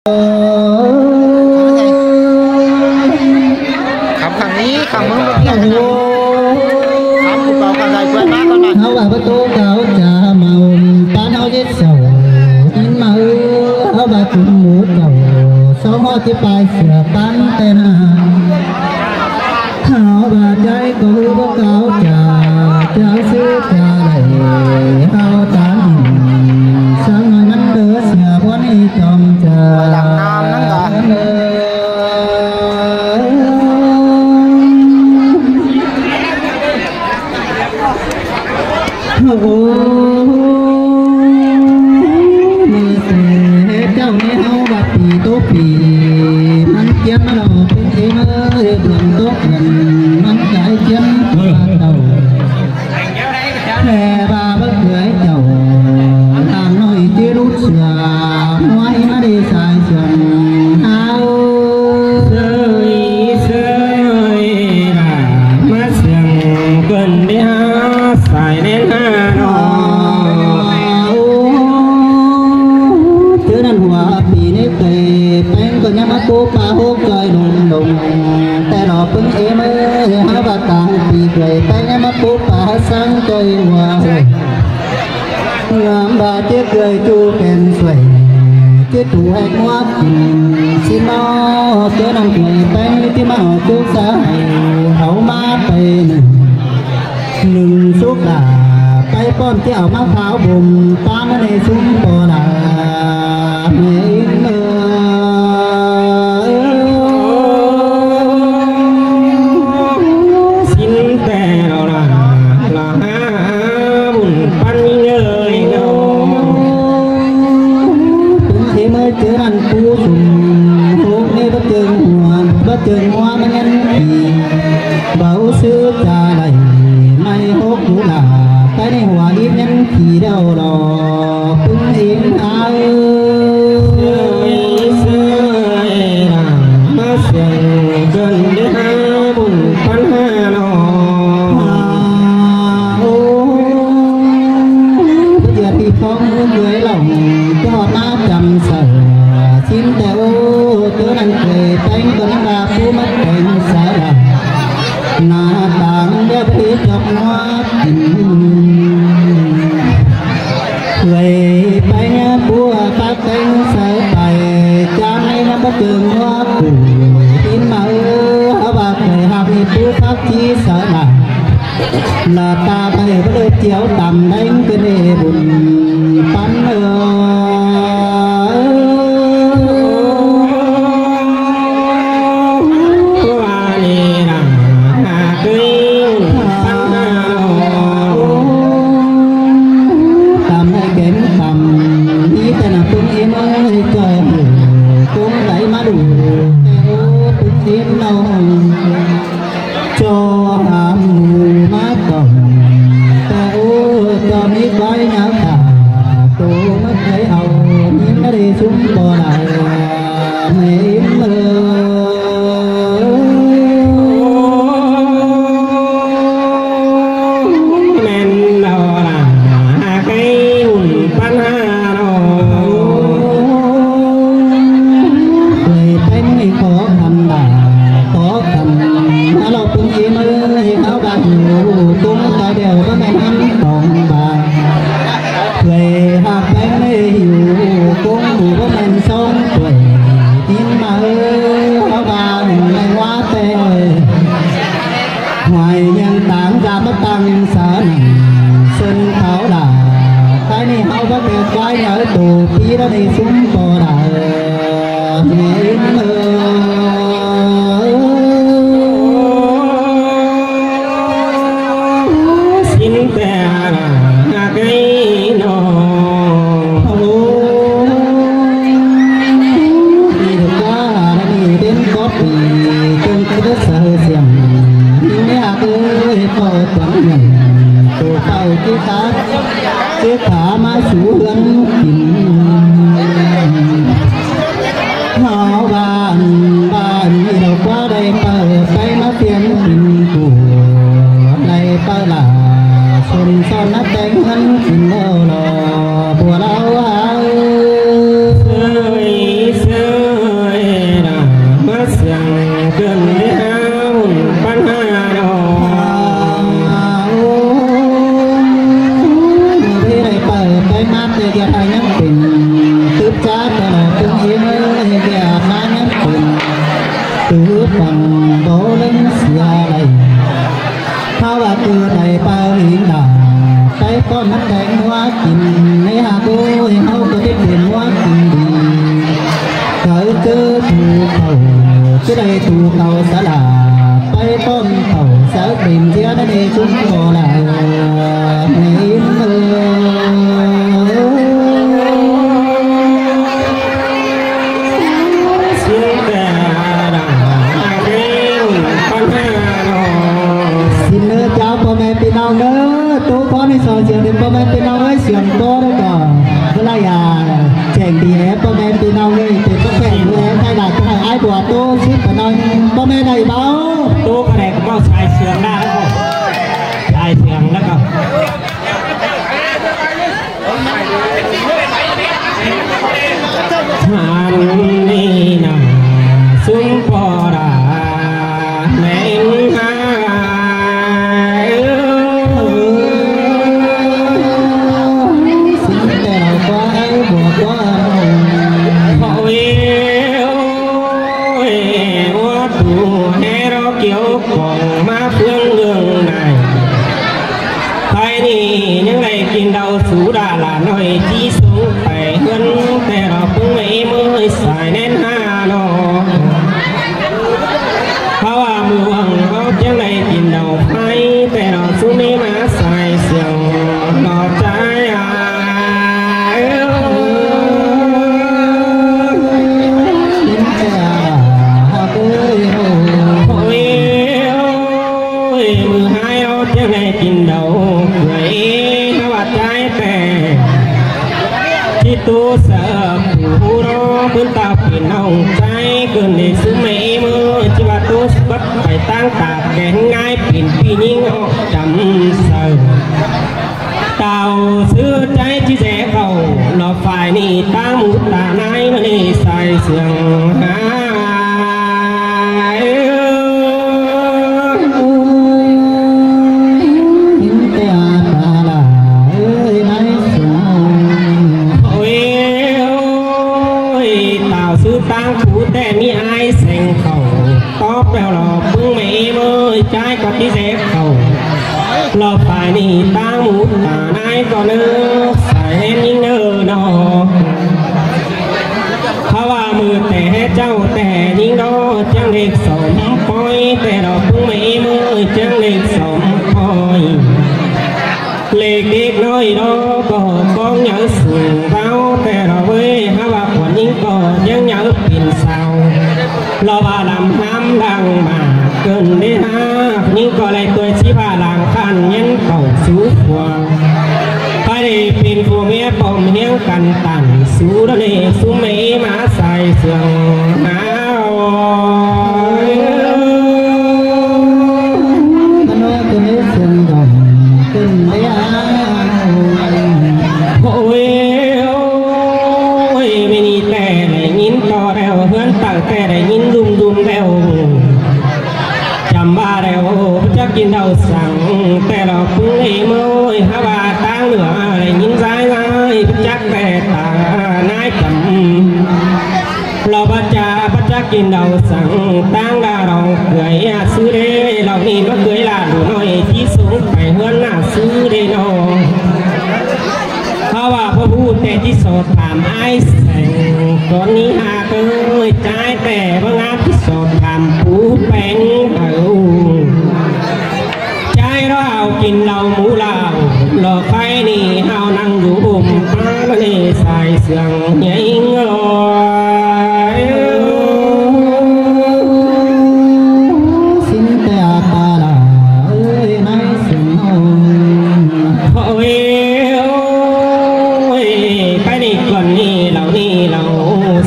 ຄຳ ຄຳນີ້ ຄຳມຶງບໍ່ພຽງ ຄຳຜູ້ເກົ່າ ຄຳໃດເພື່ອນມາກ່ອນນະ. ເຮົາວ່າປະຕູເກົ່າຈາມາອົມ ປານເຮົາເຮັດເຊົາ ກິນມາເອີ ເຮົາວ່າຈຸມໝູ່ເຈົ້າ ສອງຮ້ອຍທີ່ປາຍເສືອ ປັນແຕ່ນາ. ເຮົາວ່າໃຈກໍຮູ້ບໍ່ເກົ່າຈາ ຈາຊື່ຈາໄດ້ ເຮົາຕາມ ສັກໜ້ອຍມັນເດີເສືອ ບໍ່ໜີຈອມຈາ ເອີ. ໂອ້ ມາແຕ່ເຈົ້ານີ້ເຮົາວ່າປີໂຕປີ ມັນກຽມມາດອກເປັນເອງເອີຍ ເດືອນຕົກເດືອນ ມັນກາຍກຽມກວ່າເກົ່າ. ແຕ່ວ່າບໍ່ເຄີຍເຈົ້າ ຫຼານນ້ອຍຈື່ລູກເສືອ ຫົວອີມາດີສາຍເຊື່ອງເຮົາ ເຊີຍ ເຊີຍ ມາເຊື່ອງເພິ່ນໄດ້ຫາ ສາຍແໜ້ນຫານ້ອງ. ໂອ້ ເທື່ອນັ້ນຫົວປີນີ້ເກຍ ແປ້ງກໍຍັງມາປູປາຫົກຈອຍລົງລົງ ແຕ່ລໍເບິ່ງເອເມີ ຫາວ່າກາງປີເກຍ ແປ້ງຍັງມາປູປາສັງຈອຍຫົວ ງາມວ່າເຈເກຍຈູແກ່ນສວຍ ເຈຕູແຮກຫົວກິນ ຊິເມົາ ເທື່ອນັ້ນເກຍ ແປ້ງທີ່ມາຫາຈຸກສາ ເອົາມາໄປໜຶ່ງ ໜຶ່ງສຸກລາ ໄປປ້ອມທີ່ເອົາມາຂາວບົ່ມ ປານໃນຊຸມປໍລາ ແມ່ອິງເອີຍ ສິນແຕ່ລະລາ ລະຫາບຸນປັນເອີຍເນາະ. ເອີຍ ເຈີນັ້ນປູຊຸມ ໂຮກນີ້ບໍ່ເຈີຫົວ ບໍ່ເຈີຫົວມັນຍັນ ເບົາຊື່ຈາໄລ ໄມ້ຫົກຢູ່ລາ ແຕ່ໃນຫົວອີກຍັນຂີ້ດຽວດອກ ປຶ້ງເອງອາຍ ເອີຍ ເອີຍ ມາເຊິ່ງເກີນໄດ້ຫາບຸນປັນຫານ້ອງ ໂອ້ ເພື່ອທີ່ຂອງເອື້ອຍລອງ ຈອດມາຈຳເສີ ຊິນແຕ່ໂອ້ ເຕີນັ້ນເຄີຍແຕ່ງຕົນວ່າຜູ້ມັກແຕ່ງສາລາ ໜ້າຕ່າງແບບເຮັດດອກງອດ ເຄີຍໄປເນື້ອປົວປາກແຕງເສີໄປ ຈາກໃນນຳບໍ່ເກີງຫົວປູ ກິນມາເອີ ເຮົາວ່າເຄີຍຮັກໃນປູພັກທີ່ສາລາ ລາຕາໄປບໍ່ເລີດຈຽວຕຳແດງກະເນບຸນປັນເອີ ວ່ານີ້ນະຫາກເຄີຍບຸນປັນເອີ ຕຳໃຫ້ແກງຕຳ ມີແຕ່ນະປຸ້ງເອັມເອີຍ ເຈົ້າກງໄດມາດູ ແຕ່ໂອ້ປຸ້ງເອັມເນາະ ເຈົ້າຫາໝູມາຕ້ອມ ແຕ່ໂອ້ ເຈົ້າມີຄວາຍຍາວຕາ ໂຕມາໄຄເອົາ ຍິນນະເດຊຸມບໍ່ໄດ້ ແມ່ນເອີຍ ແມ່ນແລ້ວລະ ຫາກໃຫ້ບຸນປັນຫານ້ອງ ເຄີຍເປັນຂໍຄຳບາ ຂໍຄຳມາລອບເພິ່ນເອີຍ ເຮົາກະຢູ່ກົງກະແດວບໍ່ແມ່ນຫຳຕອງບາ ເຄີຍຮັກແພງໃນຢູ່ກົງບໍ່ແມ່ນສອງຖ້ວຍ ກິນມາເອີ ເຮົາກະໃນວ່າແຕ່ ຫວາຍຍັງຕາງຈາມາຕັ້ງສານ ເຊິ່ນເຂົາລາ ໄທນີ້ເຮົາບໍ່ແຕ່ຄວາຍໃຫຍ່ໂຕ ປີລະໄດ້ຊຸມບໍ່ໄດ້ ແມ່ນເອີ ສິນແຕ່ລະຫາກໃຫ້ນ້ອງ ໂອ້ ທີ່ເດີກວ່າລະນີ້ເດັ່ນກໍ ເຊິ່ງກະເດີເສີສຽງ ຍາກເອີຍ ເຂົ້າຕົງເງິນ ໂຕເປົ່າທີ່ຕາ ເສດຖາມາສູ່ເຮືອນກິນ ເຮົາວ່າ ຄືຟັງບໍ່ເລິງເສຍໄດ້ ເຮົາວ່າຄືໄດ້ປາວິງດາ ໄປປ້ອນນ້ຳແດງຫົວກິນ ໃນຫາກໂອ້ຍ ເຮົາກໍໄດ້ເປັນຫົວກິນດີ ເຂົາເຈີຖືເຂົ້າ ຈະໄດ້ຖືເຂົ້າສາລາ ໄປປ້ອນເຂົ້າສາວເປັນເຈຍນະເນຊຸມບໍ່ລາ ໃນເອີ ຊິນເດີເຈົ້າ ພໍ່ແມ່ພີ່ນ້ອງເດີ ຕູ້ຂໍໃຫ້ສອງສຽງເດີ ພໍ່ແມ່ພີ່ນ້ອງເອີຍ ສຽງໂຕແລ້ວກໍ ເວລາຢາກແຈ້ງດີແອ ພໍ່ແມ່ພີ່ນ້ອງເອີຍ ເປັນປະແປງແລ ໃຫ້ຫຼາຍ ໃຫ້ອ້າຍບົວຕູ້ຊິປະນ້ອງ ພໍ່ແມ່ໄດ້ເບົາ ຕູ້ຂະແນນເບົາ ສາຍສຽງດາແລ້ວກໍ ສາຍສຽງແລ້ວກໍ ອັນນີ້ນະ ຊຸມພໍ່ລາແມ່ນຫາຍ ຊິແຕ່ວຄວາຍບົວກວ່າ ພໍ່ເອີຍ ໂອ້ຍ ຫົວຕູ້ແຫ່ລໍກ່ຽວກອງມາເຟືອງເລື່ອງໃນ ໄຟນີ້ຍັງໄດ້ກິນເຫຼົ້າສຸລາຫຼານ້ອຍ ຈີສົງໄປເຮືອນ ແຕ່ລະປຸງໃນມື້ສາຍແໜ້ນຫານ້ອງ ເພາະວ່າມື້ຫວ່າງເຮົາຈັ່ງໄດ້ກິນເຫຼົ້າໄຟ ແຕ່ລະສຸມີມາສາຍສຽງດອກຈາຍອາຍ ໂອ້ຍ ໂອ້ຍ ມື້ຫາຍເຮົາຈັ່ງໄດ້ກິນເຫຼົ້າເປື່ອຍ ເຮົາວ່າຈາຍແຕ່ ທີ່ໂຕສາຜູ້ເນາະ ເພິ່ນຕາເປັນນ້ອງຊາຍ ເກີນໄດ້ຊຸມໃນມື້ ທີ່ວ່າໂຕສະບັດໄປຕາງຕາກແກງງ່າຍ ເປັນພີ່ຍິງອອກຈຳເສີ ເຕົາຊື້ໃຈທີ່ແຈເຂົ້າ ລອບຝ່າຍນີ້ຕາໝູຕານາຍ ມາເນສາຍເຊື່ອງຫາ ເຫັນແຕ່ອາຕາລາເອີຍນາຍສວງ ໂອ້ຍ ໂອ້ຍ ຕາວຊື່ຕາງຄູແຕ່ມີອ້າຍແສງເຂົ້າ ຕອບແລ້ວລອບເບິ່ງແມ່ເອີຍ ຈ່າຍກໍຕິແຊບເຂົ້າ ລອບຝ່າຍນີ້ຕາງໝູຕານາຍກໍເນີ ສາຍແຮງຍິງເນີນອ. ເພາະວ່າມືແຕ່ເຈົ້າແຕ່ຍິງດອກ ຈັ່ງເລັກສົມປອຍ ແຕ່ດອກເພິ່ງໄມ້ມື ຈັ່ງເລັກສົມປອຍ ເລັກເດັກນ້ອຍດອກ ກໍກອງໃຫຍ່ສູງເບົາ ແຕ່ດອກເວີຍ ຫາວ່າຂວັນຍິງກໍຍັງໃຫຍ່ເປັນສາວ ລາວວ່າລຳຫ້າມດັງມາ ເກີນໄດ້ຫາ ຍິງກໍໄດ້ຕົວຊິວ່າລາງຄັນ ຍັນເຂົ້າສູ່ຄົວ ໃຜໄດ້ເປັນຜົວເມຍປ້ອມຮຽງກັນຕັນ ສູ່ດອກເນ ຊຸມເມມາສາຍເຊື່ອງຫາ ມັນວ່າກໍໄດ້ເຊື່ອງດອກ ເປັນໄດ້ຫາ ໂອ້ຍ ໂອ້ຍ ແມ່ນີ້ແຕ່ໄດ້ຍິນຕໍ່ແລ້ວ ເຮືອນຕັ້ງແຕ່ໄດ້ຍິນດຸມໆແລ້ວ ຈຳວ່າແລ້ວຈັກກິນເຫຼົ້າສັງ ແຕ່ລະປຸງເອເມີຍ ຫາວ່າຕາງເຫຼືອໄດ້ຍິນສາຍລາຍ ຈັກແຕ່ຕານາຍຈຳ ລາວບໍ່ຈາບໍ່ຈັກກິນເຫຼົ້າສັງ ຕາງດາລອງເກືອຍອາຊື່ເດ ລາວນີ້ມາເກືອຍຫຼານໜ້ອຍ ທີ່ສົງໄປເຮືອນອາຊື່ເດນ້ອງ ເພາະວ່າບໍ່ຮູ້ແຕ່ທີ່ສອບຖາມອ້າຍແສງ ຕອນນີ້ຫາກເອີຍ ຈ່າຍແຕ່ບໍ່ງາມທີ່ສອບຖາມປູແປງເອົາ ຈ່າຍລາວກິນເຫຼົ້າໝູລາວ ລອໄຟນີ້ເຮົານັ່ງຢູ່ອົມປາມະນີສາຍເຊື່ອງໃຫຍ່ເອີຍ ສິນແຕ່ອາຕາລາເອີຍນາຍ ໂອ້ຍ ໂອ້ຍ ໄປນີ້ກ່ອນນີ້ເຫຼົ່ານີ້ເຫຼົ່າ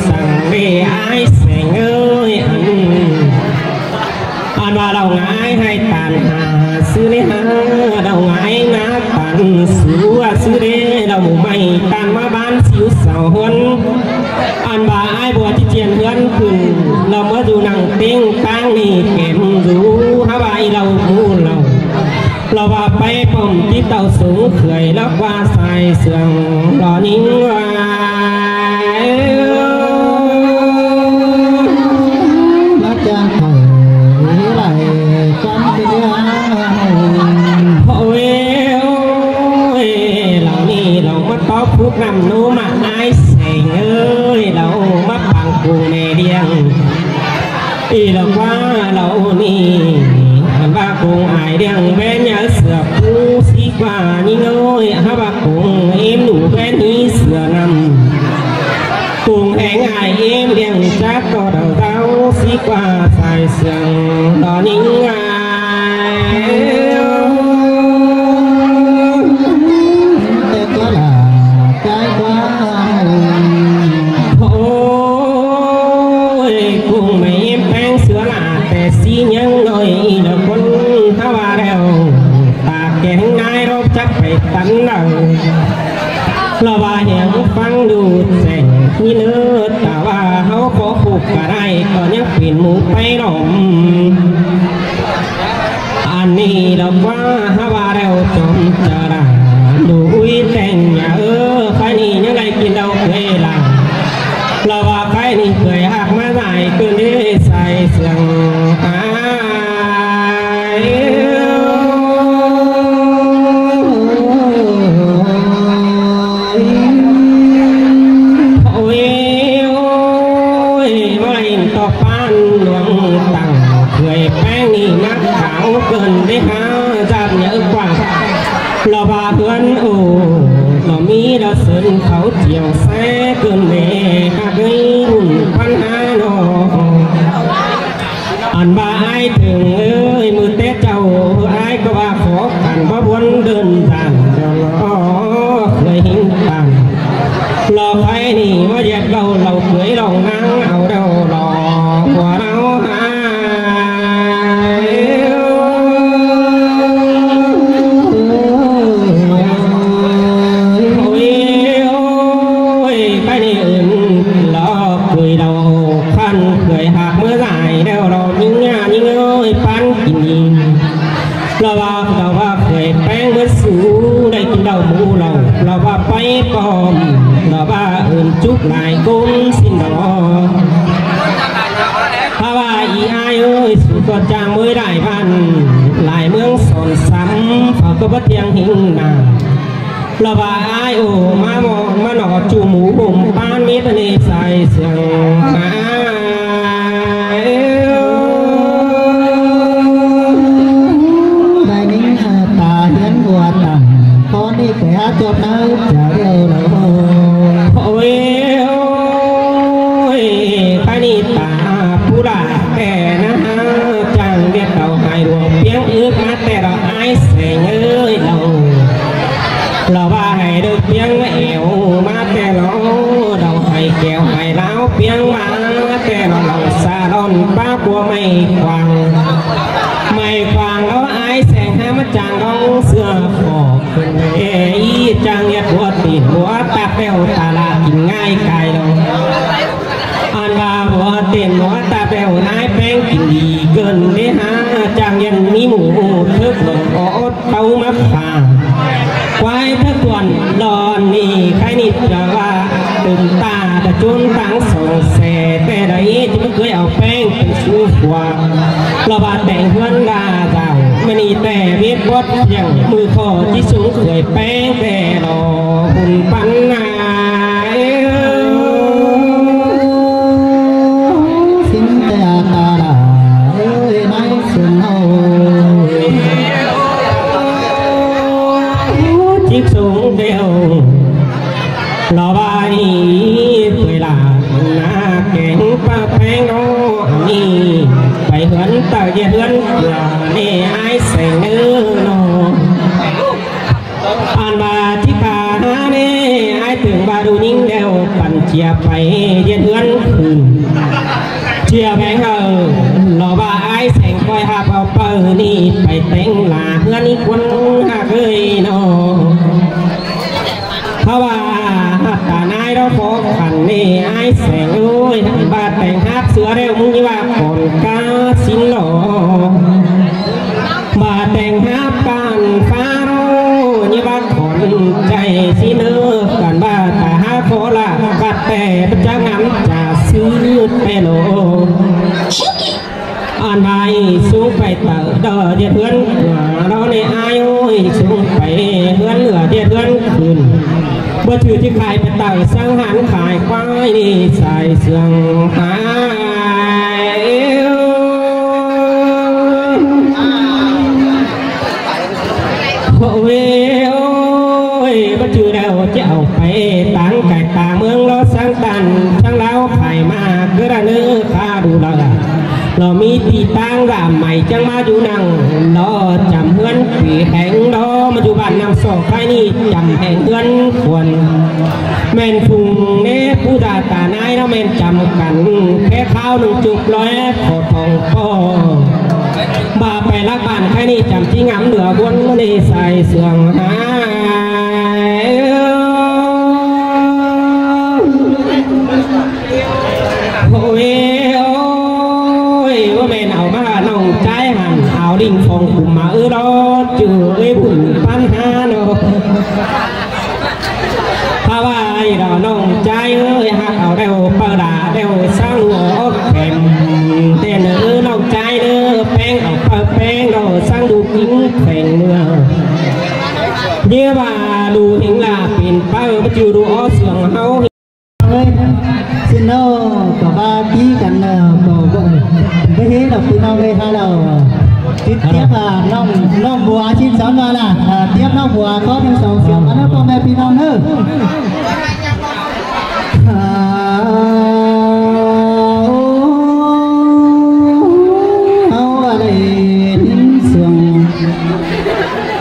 ສັງເດອ້າຍແສງເອີຍ ອັນ ອັນວ່າເຫຼົ່າງາຍໃຫ້ຕານຫາ ຊື່ເດຫາ ເຫຼົ່າງາຍນາຕານສູ່ວ່າຊື່ເດ ເຫຼົ່າໝູໄມ້ຕານມາບ້ານຊິວສາວເຮືອນ ອັນວ່າອ້າຍບົວທີ່ຈຽນເຮືອນຂຶ້ນ ລາວເມືອຢູ່ນັ່ງເຕັງຕາງນີ້ເກມຢູ່ ຫາວ່າອີ່ເຫຼົ່າໝູເຫຼົ່າ ລາວວ່າໄປປ້ອມທີ່ເຕົ້າສົງເຂື່ອຍ ລາວວ່າສາຍເຊື່ອງລໍນິງວ່າ ມາຈາກ ກຸງແມ່ລ້ຽງ ອີລະວ່າເຫຼົ່ານີ້ ອັນວ່າກຸງອາຍລ້ຽງແວ່ນຍາເສືອຜູ້ສີກວ່າຍິງເອີຍ ຫາວ່າກຸງເອັມໜູແວ່ນຮີເສືອນຳ ກຸງແຮງອາຍເອັມລ້ຽງຈັກກໍດາວດາວສີກວ່າສາຍເສືອງດອນຍິງອາຍ ແຕ່ກໍລາກາຍຄວາມ ໂອ້ຍ ກຸງໄມ່ເອັມແປງເສືອລາ ແຕ່ສີຍັງນ້ອຍລະຄົນ ຖ້າວ່າແລ້ວ ຕາແກງນາຍລອບຈັກໄປຕັນເອົາ ລະວ່າຫຍັງຟັງດູແສງມີເລີດ ຖ້າວ່າເຮົາຂໍຄຸກກະໄດ້ ກໍຍັງເປັນໝູ່ໄປຫຼອມ ອັນນີ້ດອກວ່າຫາວ່າແລ້ວຈອມຈະລາ ດູອຸຍແຕ່ງຫຍ້າເອີ ໃຄນີ້ຍັງໄດ້ກິນເຫຼົ້າເຄີຍລາ ລະວ່າໃຄນີ້ເຄີຍຮັກມາຫຼາຍ ເກີນເດໃສ່ເຊື່ອງຫາຍ ໂອ້ຍ ໂອ້ຍ ມາເຫັນຕໍ່ປານຫຼວງຕັ້ງ ເຄີຍແປ້ງນີ້ມັກຂາວເກີນໄດ້ຫາຈັບເຍອກວ່າ ລະວ່າເຮືອນໂອ້ ລະມີລະເຊີນເຂົາຈຽວແຊເກີນແມ່ ຫາກໄດ້ຮຸ່ນປັນຫານ້ອງ ອັນວ່າອ້າຍເຖິງເອີຍ ມື້ແຕ່ເຈົ້າອ້າຍກໍວ່າຂໍກັນບໍ່ວນເດີນທາງດອກ ເຄີຍເຫັນກັນ ລອໄຟນີ້ວ່າຢາກເລົ່າເລົ່າເຄີຍລອງນາງເອົາດອກ ລອຫົວເຮົາຫາຍ ໂອ້ຍ ໂອ້ຍ ໄປນີ້ອື່ນ ລອເຄີຍເລົ່າ ຄັນເຄີຍຫາກເມື່ອຫຼາຍແລ້ວ ລອຍິງຍາຍິງເອີຍ ປັນກິນອີກ ລະວ່າ ລະວ່າເຄີຍແປ້ງເມື່ອສູໄດ້ກິນເຫຼົ້າໝູ່ເຫຼົ້າ ລະວ່າໄປປອມ ລະວ່າເອີ້ນຈຸກຫຼາຍກົມສິນດອ ຖ້າວ່າອີອ້າຍເອີຍ ສູກໍຈ້າງເມີຍຫຼາຍບ້ານ ຫຼາຍເມືອງສອນຊ້ຳ ເຂົາກໍບໍ່ທ່ຽງຫິງນາ ລະວ່າອ້າຍໂອ ມາໝໍມາໜໍຈູໝູຫົມປານ ມີຕະເນໃສ່ເຊື່ອງຫາຍ ໄດ້ຍິນອາຕາຮຽນບົວຕັ້ງ ຕອນນີ້ໄປຫາຈອບນາຈາເດີລະ ໂອ້ຍ ໂອ້ຍ ຄະນິຕາຜູ້ລາແຕ່ນະ ຈ້າງວຽກເຂົາໃຫ້ຫຼວງປຽງອຶກມາແຕ່ລະ ອ້າຍແສງເອີຍເຮົາ ລະວ່າໃຫ້ເດີກປຽງແອວມາແຕ່ລະ ເຮົາໃຫ້ແກ້ວໃຫ້ລາວປຽງມາແຕ່ລະ ເຮົາສາລອນປາກົວໄມ້ຂວາງ ໄມ້ຂວາງລະ ອ້າຍແສງຫາມາຈ້າງດອງເສືອຂອບ ເພິ່ນເອີຍ ຈ້າງເຮັດຫົວຕີນຫົວຕາແປ້ວຕາລາກິນງ່າຍກາຍດອກ ອັນວ່າຫົວເຕັນຫົວຕາແປ້ວນາຍແປ້ງກິນດີເກີນເດຫາ ຈ້າງຍັງມີໝູ່ເຖິກຫຼອງອອດເຕົາມາຂ້າ ຄວາຍເຖິກກວນດອນນີ້ ໃຄນິດຈະວ່າຕື່ນຕາຕະຈຸນຕັງສອງແສ ແຕ່ໃດຈະບໍ່ເຄີຍເອົາແປ້ງໄປສູ່ຄົວ ລະວ່າແຕ່ງເຮືອນລາດາວ ມື້ນີ້ແຕ່ວຽກບົດພຽງ ມື້ຂໍຈິສູງເຄີຍແປ້ງແຕ່ລອ ບຸນປັນນາຍ ສິນແຕ່ຕາລາເອີຍ ໃນເຊິ່ງເຮົາ ຈິກສູງແດວ ລະວ່າອີເຄີຍລານາແກງປາແພງເນາະ ນີ້ໄປເຮືອນຕາເຢັນເຮືອນເກືອ ນີ້ອ້າຍແສງເດີເນາະ ອັນວ່າຈິກາຫາແນ່ ອ້າຍເຖິງວ່າດູຍິງແລ້ວ ປັນເຈຍໄປເຮັດເຮືອນຄືນ ເຈຍແບງເອີ ລະວ່າອ້າຍແສງຄອຍຮັບເອົາເປີນີ້ ໄປແຕ່ງລາເຮືອນອີກຄົນຫາກເອີຍເນາະ ເພາະວ່າຮັບຕານາຍລະຂໍຂັນນີ້ ອ້າຍແສງເອີຍ ອັນວ່າແຕ່ງຮັບເສືອແລ້ວ ມຶງຢ່າວ່າກ່ອນກາສິນລອ ມາແຕ່ງຮັບການຟ້າໂລ ຢ່າວ່າຂອນໃຈຊິເນີ ກັນວ່າຕາຫາຂໍລາກັດແຕ່ປະຈັກງາມຈາຊື່ແຕ່ໂລ ອັນໃດສູງໄປເຕີເດີດຽດເຮືອນເຫຼືອເນາະ ໃນອ້າຍໂອ້ຍ ສູງໄປເຮືອນເຫຼືອດຽດເຮືອນຄືນ ຖືທີ່ຂາຍໄປເຕົາສັງຫານຂາຍຄວາຍນີ້ສາຍເຊື່ອງຫາຍ ໂອ້ຍ ໂອ້ຍ ບໍ່ຈື່ແລ້ວຈະເອົາໄປຕ່າງກາຍຕ່າງເມືອງ ລໍສັງຕັນທາງລາວຂາຍມາ ຄືລະເນີຄາດູລະ ລາວມີທີ່ຕັ້ງລາໄໝ ຈັ່ງມາຢູ່ນັ່ງລອຈຳເຮືອນປີແຫ່ງລອ ມາຢູ່ບ້ານນ້ຳສອງໄຄນີ້ ຈຳແຫ່ງເຮືອນຄວນ ແມ່ນພຸງເນ ປູດາຕານາຍລາວແມ່ນຈຳກັນ ແຄ່ຄາວໜຶ່ງຈຸບລອຍ ຂໍທອງພໍ່ ບາໄປລັກບ້ານໄຄນີ້ ຈຳທີ່ງາມເຫຼືອບົນເນ ສາຍເຊື່ອງຫາຍ. ໂອ້ຍ ໂອ້ຍ ບໍ່ແມ່ນເອົາມານ້ອງຈາຍຫັ້ນ ເອົາລິງຟອງຄຸມມາເອີດອ ຈື່ເອີຍບຸນປັນຫາເນາະ ພາວາຍດອກນ້ອງຈາຍເອີຍ ຮັກເອົາແລ້ວປາດາແລ້ວສັງອອກແຖມ ແຕ່ເນີນ້ອງຈາຍເດີ ແປ້ງເອົາປາແປ້ງດອກສັງດູກິນແຂວງເມືອງ ເຍວ່າດູເຫັນລາເປັນປາ ບໍ່ຈື່ດູອອເຊື່ອງເຮົາ ເອີຍ ຊິນໂນກໍວ່າຕີກັນເນາະ ກໍບໍ່ ບໍ່ເຮັດດອກພີ່ນ້ອງເອີຍ ຫາລາວ ຕິດຕຽມວ່ານ້ອງ ນ້ອງບົວຊິນສອນວ່າລະ ອ່າ ຕຽມນ້ອງບົວຂໍເປັນສອງສຽງມາເດີພໍ່ແມ່ພີ່ນ້ອງເດີ ເຮົາວ່າໄດ້ຍິນສຽງ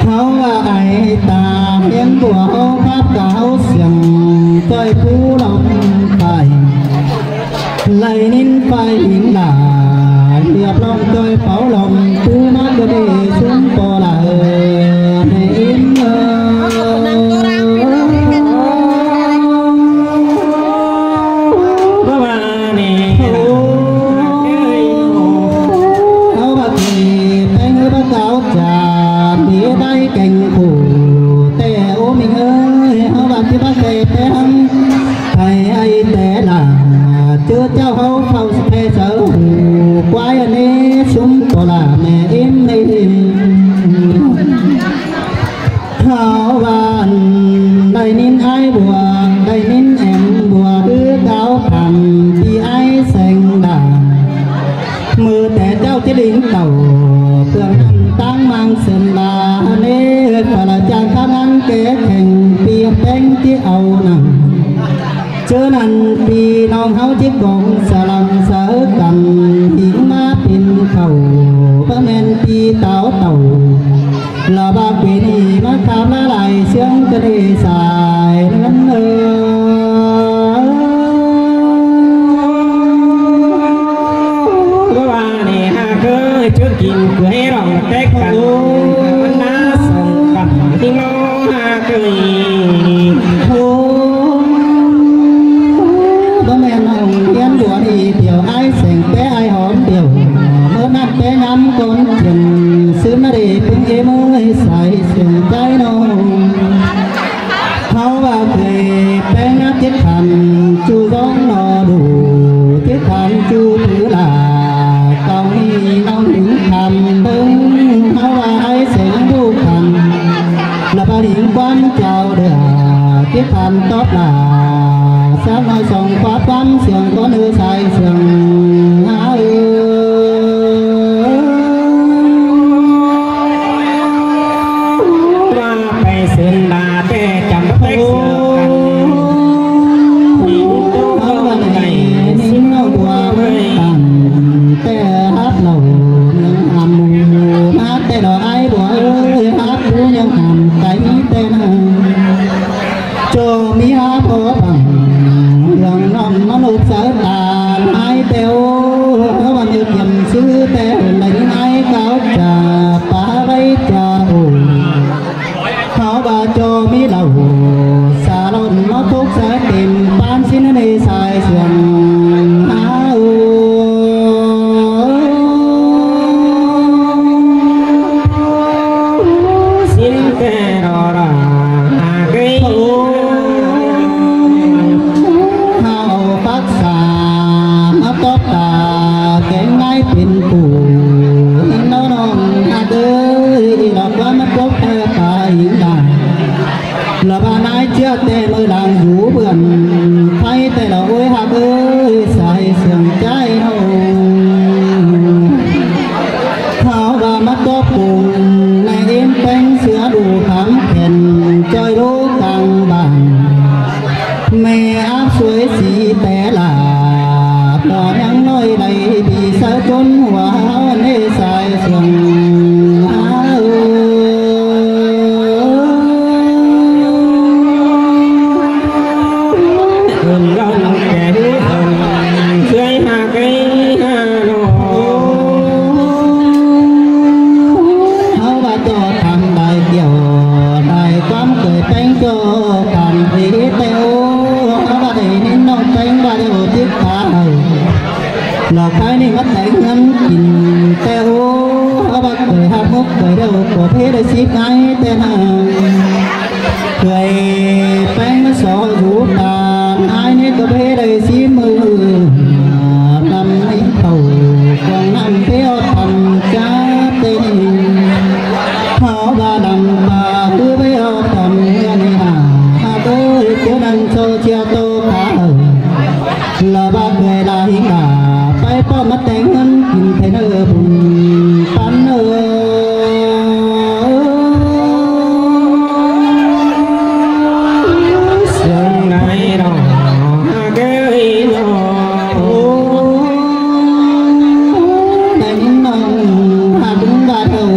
ເຮົາວ່າໄອຕາຮຽນບົວເຮົາພັບກາວສຽງ ຈ້ອຍຜູ້ລອງໄຟ ໄລ່ນິນໄຟຫີນຫຼາ ລຽບລ້ອມຈ້ອຍເປົ່າລອມ ປູມາກະເດຊຸມປໍລາເອີ ໃຫ້ອິນເອີ ເພາະວ່ານີ້ ເຮົາວ່າເກແປງເອີພະເຈົ້າ ຈາກນີ້ໄດ້ແກ່ງຄູ່ແຕ່ໂອມິງເອີຍ ເຮົາວ່າຊິມາແກ່ແປງໃຫ້ໄອ້ແຕ່ລະ ເຈີເຈົ້າເຮົາເຝົ້າສະແພສະຫູ ຄວາຍອັນນີ້ຊຸມໂຕລາແມ່ອິມໃນອິມ ເຮົາວ່າໄດ້ຍິນອ້າຍບົວ ໄດ້ຍິນແອມບົວ ຄືກ່າວຜ່ານທີ່ອ້າຍແສງດາ ມື້ແຕ່ເຈົ້າຈິລິງເຕົາ ເຄື່ອງນັ້ນຕັ້ງມັງເຊີນລາເນ ພະລາຈານທາງງານແກ່ແຂ່ງ ປີແປງທີ່ເອົານຳ ເຈີນັ້ນພີ່ນ້ອງເຮົາຈິກອງສະຫຼັງສາກັນ ຫິງມາປິ່ນເຂົ້າ ບໍ່ແມ່ນປີຕາວເຕົາ ລະບາກປີນີ້ມາຄາມລະລາຍເຊື່ອງກະເດສາຍເງິນເອີ ວ່ານີ້ຫາເຄີຍຈະກິນເຄືອໃຫ້ລອງແຕກກັນ ມັນໜ້າສົມກັບທີ່ນ້ອງຫາເຄີຍ ໂອ້ ບໍ່ແມ່ນນ້ອງຮຽນບົວນີ້ດຽວ ອ້າຍແສງແປອ້າຍຫອມດຽວ ເມື່ອນັ້ນແປງາມກ່ອນຈຽງ ຊື້ມາເດເພິ່ງເອເມີຍໃສ ສຽງໃຈນ້ອງ ເຮົາວ່າເຄີຍແປງງານເຈັດພັນ ຈູ້ຮ້ອງໜໍດູ ເຈັດພັນຈູ້ຜືລາ ເກົ່ານີ້ນ້ອງຫຶງຄຳເບິ່ງ ເຮົາວ່າອ້າຍແສງບູຄຳ ລະບາຫິງຄວາມເຈົ້າເດີ ເຈັດພັນຕອບລາ ສາວນ້ອຍສອງຄວາມຄວາມສຽງ ກ່ອນເອີສາຍສຽງຫາເອີ ວ່າໄປເຊີນບາແຕ່ຈຳແພກເສືອກັນ ເຮົາວ່າໄດ້ຍິນນ້ອງບົວເມືອງຕັນ ແຕ່ຮັບເລົ່າເມືອງອຳ ມາແຕ່ດອກອ້າຍບົວເອີຍ ຮັບຜູ້ຍັງອຳໄກແຕ່ນັ້ນ ໂຈມີຫາພໍບັງ ເລື່ອງນ້ອງມະນຸດສາຍຕາ ນາຍແຕ້ວ ເຮົາວ່ານຶກຢາມຊື່ແຕ່ ໄດ້ຍິນອ້າຍກ່າວຈາ ປາໄວ້ຈາໂອ ເຮົາວ່າໂຈມີເຫຼົ້າ ສາຫຼອນມາພົກສາເຕັມ ປານຊິນເນສາຍສຽງຫາໂອ ຊິນແຕ່ລໍລາຫາເກຍ ເຮົາປັກສາມາຕອບຕາ ຄົນຫົວເຮົາໃນສາຍສວງຫາເອີ ເອີ້ນຮ້ອງແກ່ເອື້ອຍເອື້ອຍ ເອື້ອຍຫາໄກຫານອກ ເຮົາວ່າຕໍ່ທຳໄດ້ກ່ຽວ ໄດ້ຄວາມເຄີຍແປງເຈົ້າກັນເອແຕ່ໂອ ເຮົາວ່າໄດ້ຍິນນ້ອງແປງວ່າໄດ້ໂອຈິກຂາ ລາວໄປນີ້ມາແຕ່ງເງິນກິນແຕ່ໂອ ເຮົາວ່າເຄີຍຮັກມົກເຄີຍເດີ ກໍເພໄດ້ສິບໄງແຕ່ນາງ ເຄີຍແປງມາສໍຢູ່ຕານ ອ້າຍນີ້ກໍເພໄດ້ສິບມື້ ນຳໃຫ້ເຂົ້າກອງນ້ຳເພອອດພັນຈາເຕັນ ເຮົາວ່ານຳປາຄືເພອອດພັນເຮືອນຫາ ຫາເຄີຍເຈົ້ານັ້ນໂຊເຊຍໂຕຂາ ລະບາດເວລາຫິກາ ໄປປ້ອມມາແຕ່ງເງິນກິນໄທເນີບຸນປັນເອີ ເຊິ່ງໃນດອກຫາກເອີຍນ້ອງ ໄດ້ຍິນນ້ອງຫາກເບິ່ງວ່າເຈົ້າ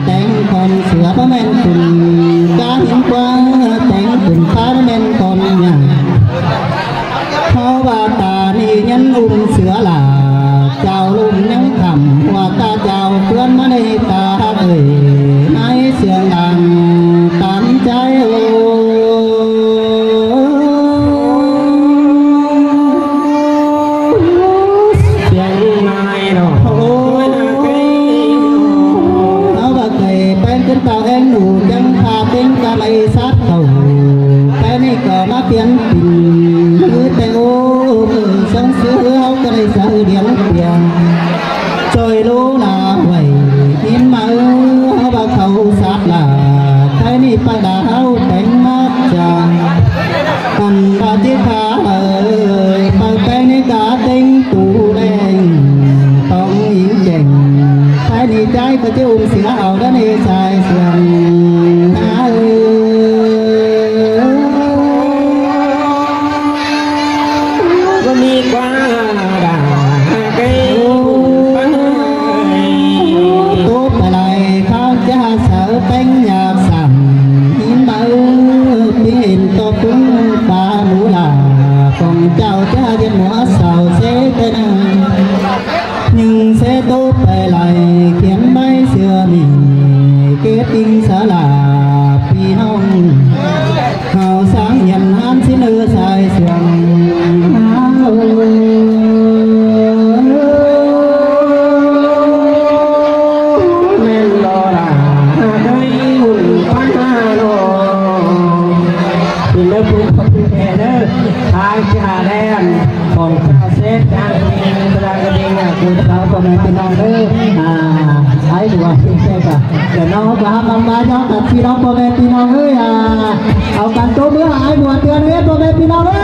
ແຕ່ງຄອນເສືອບໍ່ແມ່ນຄຸນ ກາຫິນກວ່າແຕ່ງຂຶ້ນຟ້າບໍ່ແມ່ນຄອນຫຍັງ ເພາະວ່າຕານີ້ຍັງອຸ້ມເສືອຫຼາ ເຈົ້າລົມຍັງຄ່ຳ ຫົວຕາເຈົ້າເຄື່ອນມາໃນຕາເອີຍ ໃນສຽງດັງຕາມໃຈໂອ ສຽງນາຍເນາະ ໂອ ເຮົາວ່າເຄີຍແປງຂຶ້ນເຕົາແອງໜູ ຈັ່ງພາເຕັງກະໄລສັດເຂົ້າ ແຕ່ນີ້ກໍມາປ່ຽນປິ່ນ ຄືແຕ່ໂອ ເອີ ສັງສືເຮົາກໍໄດ້ສະເດຽງປ່ຽນ ຊ່ອຍໂລລາໄວ້ ກິນມາເອີ ເຮົາວ່າເຂົ້າສາດລາ ໄທນີ້ປາດາເຮົາແຕ່ງມາຈາ ອັນວ່າຈິກຂາເອີຍ ປາກແປງໃນກາເຕັງຕູແດງ ຕ້ອງອີງແຈງ ໄທນີ້ໃຈກໍຈະອຸ້ມເສືອເອົາດາເນຊາຍສຽງ ຫາເອີຍ ບໍ່ມີກວ່າດາໄກ ໂຕປາໄລ ເຂົາຈະຫາເສີແປງຍາກສາມ ເຫັນບໍ່ເອີ ເປັນຕໍ່ປຸງປາໜູຫຼາ ຂອງເຈົ້າຈະເຮັດຫົວເສົາເສແຕ່ໜຶ່ງ ຍິງເສໂຕໄປໄລ່ ຂຽນໃບເສືອນີ້ ເກດຕິງສາລາ ພີ່ນ້ອງ ເຮົາສ້າງຍັນຮານຊິເນີສາຍສວງ ແມ່ນບໍ່ລະ ໄດ້ບຸນປານາໂລ ເປັນເດີຜູ້ຄົນແກ່ເດີ ທາງທີ່ຫາແດນຂອງຊາວເຊກ ທາງທີ່ສະດາກະດິງ ຜູ້ສາວພໍ່ແມ່ພີ່ນ້ອງເດີ ອາ ໄອ້ບົວ ເຊກ ແລະ ນ້ອງກໍຮັບນຳມາຍອມກັບພີ່ນ້ອງ ພໍ່ແມ່ພີ່ນ້ອງເອີຍ ອາ ເອົາກັນຕົບມືໃຫ້ອ້າຍບົວເຕືອນເວ ພໍ່ແມ່ພີ່ນ້ອງເອີຍ